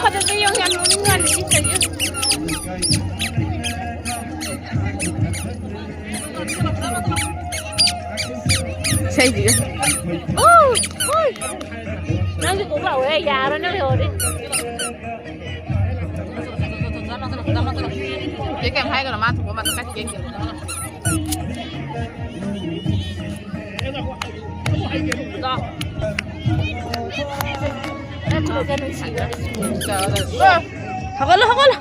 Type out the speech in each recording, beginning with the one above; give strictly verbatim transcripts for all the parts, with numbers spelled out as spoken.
ꯐꯖꯕ ꯌꯦꯡꯉꯨ, ꯌꯥꯝ ꯅꯣꯛꯅꯤꯡꯉꯥꯅꯤ ꯏꯁꯩꯁꯦ꯫ ꯏꯁꯩꯁꯤꯒ꯫ ꯑꯣ! ꯍꯣꯏ! ꯅꯪꯁꯨ ꯀꯣꯛ ꯂꯥꯛꯑꯣꯍꯦ, ꯌꯥꯔꯣꯏ ꯅꯪ ꯂꯩꯍꯧꯔꯗꯤ꯫ ꯆꯦ ꯀꯩꯝ ꯍꯥꯏꯒꯅꯣ, ꯃꯥ ꯊꯣꯛꯄ ꯃꯇꯝꯗ ꯀꯥꯏ ꯆꯦꯟꯒꯦ? ꯍꯧꯒꯠꯂꯣ, ꯍꯧꯒꯠꯂꯣ꯫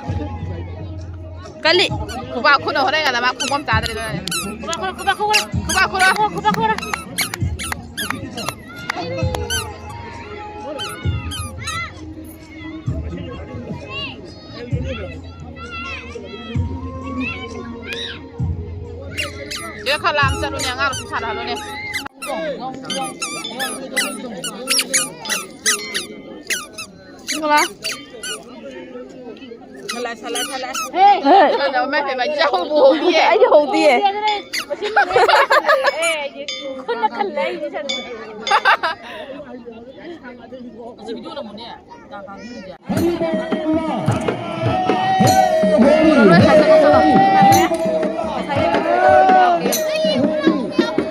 ꯀꯜꯂꯤ꯫ ꯈꯨꯕꯥꯛ ꯈꯨꯅ ꯍꯣꯔꯦꯟ ꯉꯥꯗ ꯃꯥ ꯈꯣꯡꯕꯝ ꯆꯥꯗ꯭ꯔꯦ ꯑꯗꯨꯅꯅꯦ꯫ ꯈꯨꯕꯥꯛ ꯈꯨꯔꯣ, ꯈꯨꯕꯥꯛ ꯈꯨꯔꯣ꯫ ꯈꯨꯕꯥꯛ ꯈꯨꯔꯣ꯫ ꯈꯨꯕꯥꯛ ꯈꯨꯔꯣ꯫ ꯆꯦ, ꯈꯔ ꯂꯥꯝ ꯆꯠꯂꯨꯅꯦ, ꯑꯉꯥꯡ ꯁꯨꯝ ꯁꯥꯟꯅꯍꯜꯂꯨꯅꯦ꯫ ꯁꯤꯡꯒꯂꯥ꯫ ꯁꯂꯥ, ꯁꯂꯥ, ꯁꯂꯥ꯫ ꯍꯦ! ꯀꯩꯅꯣ, ꯏꯃꯥꯏ ꯄꯦꯝꯃ, ꯌꯥꯍꯧꯕꯨ ꯍꯧꯗꯤꯌꯦ꯫ ꯑꯩꯗꯤ ꯍꯧꯗꯤꯌꯦ꯫ ꯈꯨꯠꯅ ꯈꯜꯂꯦ ꯑꯩꯗꯤ ꯁꯟ꯫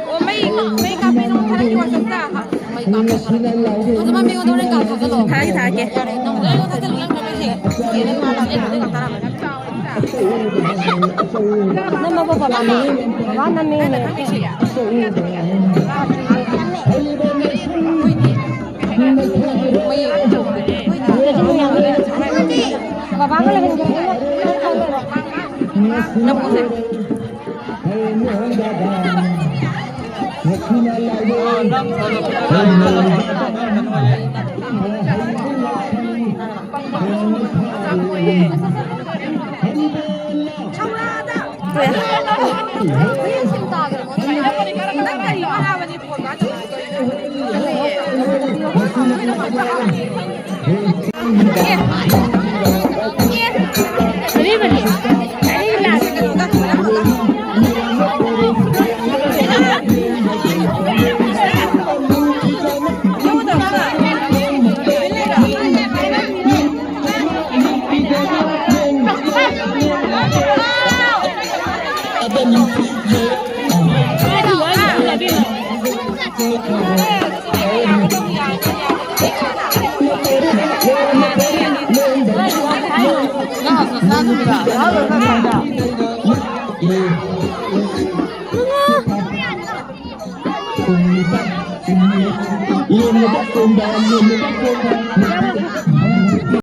ꯑꯣ, ꯃꯩ, ꯃꯩ ꯀꯥꯞꯄꯦ, ꯅꯪ ꯊꯥꯔꯛꯀꯦ WhatsApp-ꯇ꯫ ꯃꯩ ꯀꯥꯞꯄꯦ, ꯊꯥꯔꯛꯀꯦ꯫ ꯑꯗꯨ ꯃꯥ ꯃꯤꯉꯣꯟꯗ ꯍꯣꯔꯦꯟ ꯀꯥꯞ ꯊꯥꯖꯜꯂꯣ꯫ ꯊꯥꯔꯛꯀꯦ, ꯊꯥꯔꯛꯀꯦ꯫ ꯌꯥꯔꯦ, ꯅꯪ ꯍꯣꯔꯦꯟ ꯑꯩꯉꯣꯟꯗ ꯊꯥꯖꯜꯂꯣ, ꯅꯪ ꯀꯥꯞꯄꯁꯦ꯫ ꯆꯦꯅ ꯊꯥꯔꯛꯑꯣ, ꯑꯩ ꯍꯧꯖꯤꯛ ꯀꯥꯞꯊꯔꯛꯑꯒꯦ꯫ ꯅꯝꯃꯕꯣ ꯕꯕꯥꯅ? ꯕꯕꯥ ꯅꯝꯃꯦꯅꯦ꯫ ꯕꯕꯥꯒ ꯂꯩꯍꯟꯒꯦ꯫